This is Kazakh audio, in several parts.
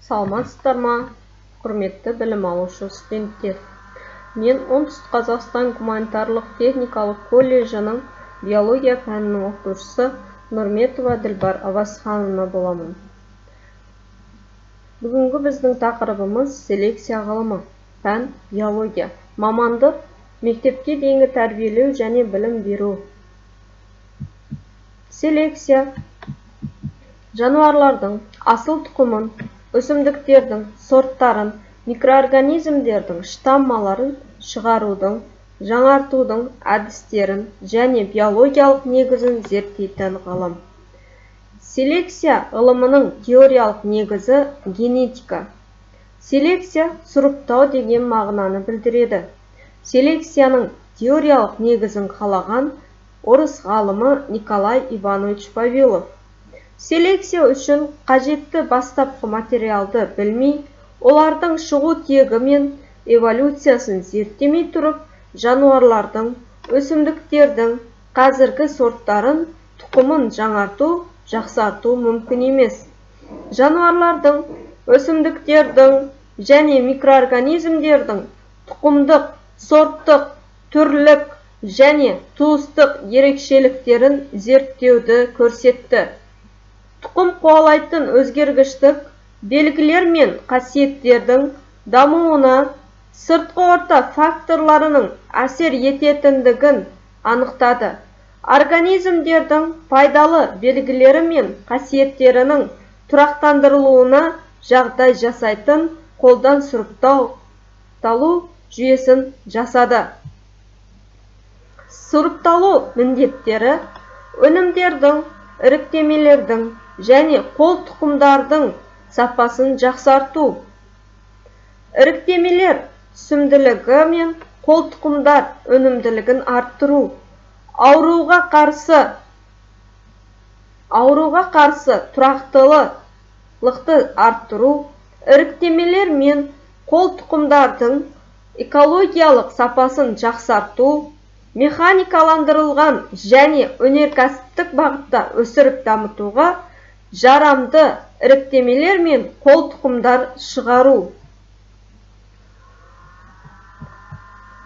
Саламатсыздар ма, құрметті білім алушы студенттер. Мен Оңтүстік Қазақстан гуманитарлық техникалық колледжінің биология пәнінің оқытушысы Нұрметова Ділбар Авасхановна боламын. Бүгінгі біздің тақырыбымыз селекция ғылымы, пән биология, мамандық мектепке дейінгі тәрбиелеу және білім беру. Селекция жануарлардың асыл тұқымын, өсімдіктердің сорттарын, микроорганизмдердің штаммаларын шығарудың, жаңартудың әдістерін және биологиялық негізін зерттейтін ғылым. Селекция ғылымының теориялық негізі генетика. Селекция сұрыптау деген мағынаны білдіреді. Селекцияның теориялық негізін қалаған орыс ғалымы Николай Иванович Вавилов. Селекция үшін қажетті бастапқы материалды білмей, олардың шығу тегі мен эволюциясын зерттемей тұрып, жануарлардың, өсімдіктердің қазіргі сорттарын, тұқымын жаңарту, жақсарту мүмкін емес. Жануарлардың, өсімдіктердің және микроорганизмдердің тұқымдық, сорттық, түрлік және туыстық ерекшеліктерін зерттеуді көрсетті. Тұқым қуалайтын өзгергіштік белгілер мен қасиеттердің дамуына сыртқы орта факторларының әсер ететіндігін анықтады. Организмдердің пайдалы белгілері мен қасиеттерінің тұрақтандырылуына жағдай жасайтын қолдан сұрыпталу жүйесін жасады. Сұрыпталу міндеттері өнімдердің, іріктемелердің және қол тұқымдардың сапасын жақсарту. Іріктемелер түсімділігі мен қол тұқымдар өнімділігін арттыру. Ауруға қарсы тұрақтылықты арттыру, іріктемелер мен қол тұқымдардың экологиялық сапасын жақсарту, механикаландырылған және өнеркәсіптік бағытта өсіріп дамытуға жарамды іріктемелер мен қол тұқымдар шығару.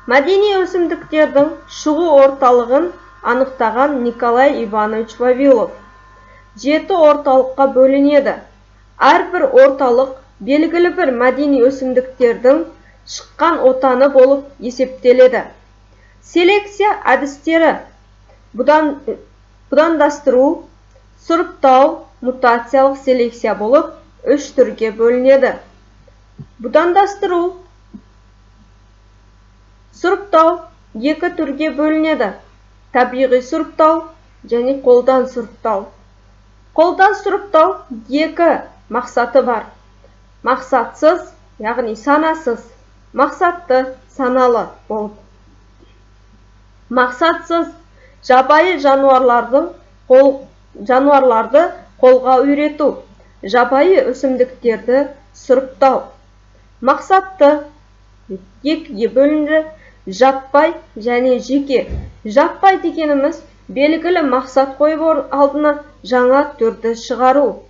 Мәдени өсімдіктердің шығу орталығын анықтаған Николай Иванович Вавилов. 7 орталыққа бөлінеді. Әрбір орталық белгілі бір мәдени өсімдіктердің шыққан отаны болып есептеледі. Селекция әдістері будандастыру, сұрыптау, мутациялық селекция болып 3 түрге бөлінеді. Будандастыру, сұрыптау 2 түрге бөлінеді. Табиғи сұрыптау және қолдан сұрыптау. Қолдан сұрыптау 2 мақсаты бар. Мақсатсыз, яғни санасыз, мақсатты саналы болып. Мақсатсыз жабайы жануарларды қолға үйрету, жабайы өсімдіктерді сұрыптау. Мақсатты 2-ге бөлінді, жаппай және жеке. Жаппай дегеніміз белгілі мақсат қойып алдына жаңа түрді шығару.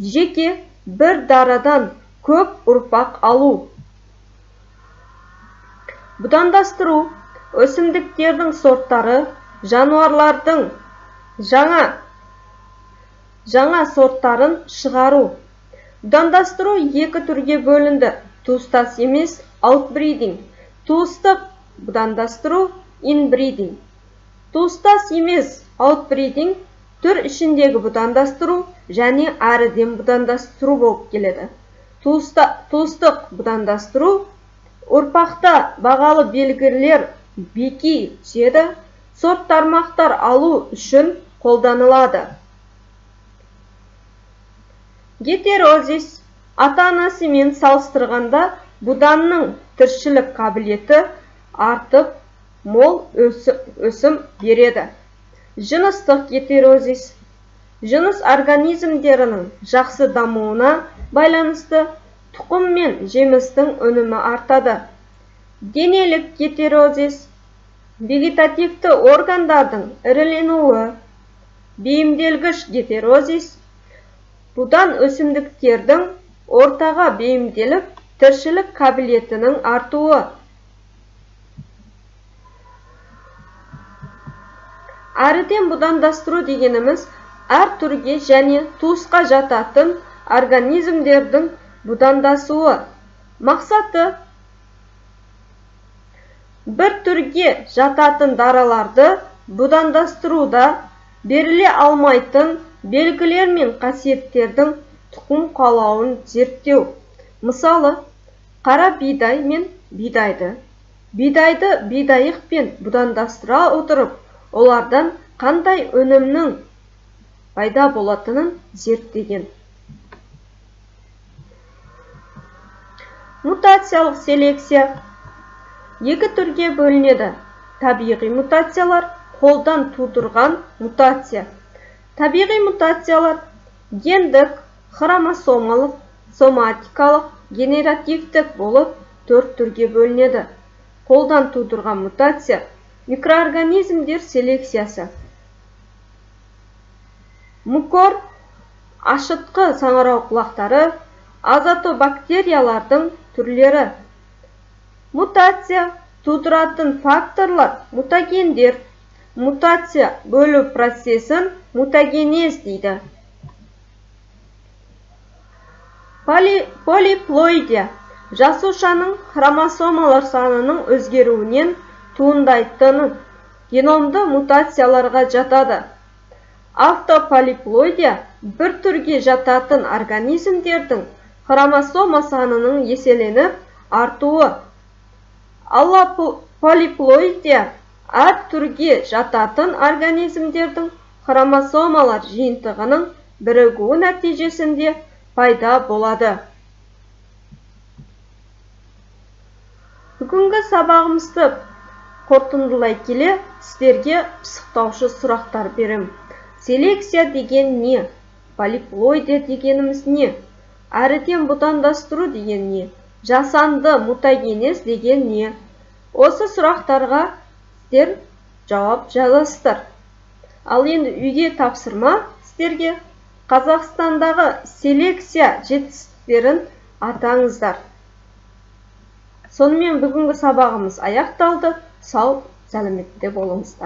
Жеке бір дарадан көп ұрпақ алу. Будандастыру өсімдіктердің сорттары, жануарлардың жаңа сорттарын шығару. Будандастыру 2 түрге бөлінді. Туыстас емес аутбридинг, туыстық будандастыру инбридинг. Туыстас емес аутбридинг түр ішіндегі будандастыру және әріден будандастыру болып келеді. Туыстық будандастыру ұрпақта бағалы белгілер беки түседі, сорт тармақтар алу үшін қолданылады. Гетерозис ата-анасымен салыстырғанда буданның тіршілік қабілеті артып, мол өсім береді. Жыныстық гетерозис жыныс организмдерінің жақсы дамуына байланысты тұқым мен жемістің өнімі артады. Денелік гетерозис вегетативті органдардың іріленуі, бейімделгіш гетерозис будан өсімдіктердің ортаға бейімделіп, тіршілік қабілетінің артуы. Әріден будандастыру дегеніміз әр түрге және туысқа жататын организмдердің будандасуы. Мақсаты бір түрге жататын дараларды будандастыруда беріле алмайтын белгілер мен қасиеттердің тұқым қуалауын зерттеу. Мысалы, қара бидай мен бидайды, бидайды бидайықпен будандастыра отырып, олардан қандай өнімнің пайда болатынын зерттеген. Мутациялық селекция екі түрге бөлінеді. Табиғи мутациялар, қолдан тудырған мутация. Табиғи мутациялар гендік, хромосомалық, соматикалық, генеративтік болып төрт түрге бөлінеді. Қолдан тудырған мутация микроорганизмдер селекциясы. Мукор ашытқы саңырауқұлақтары, азотобактериялардың түрлері. Мутация тудыратын факторлар мутагендер. Мутация бөлу процесін мутагенез дейді. Полиплоидия жасушаның хромосомалар санының өзгеруінен туындайтын геномды мутацияларға жатады. Автополиплоидия бір түрге жататын организмдердің хромосома санының еселеніп артуы. Аллополиплоидия әр түрге жататын организмдердің хромосомалар жиынтығының бірігуі нәтижесінде пайда болады. Бүгінгі сабағымызды қорытындылай келе, сіздерге пысықтаушы сұрақтар беремін. Селекция деген не? Полиплоидия дегеніміз не? Әріден будандастыру деген не? Жасанды мутагенез деген не? Осы сұрақтарға сіздер жауап жазасыздар. Ал енді үйге тапсырма сіздерге Қазақстандағы селекция жетістіктерін атаңыздар. Сонымен бүгінгі сабағымыз аяқталды. Сау, сәлеметте болыңыздар.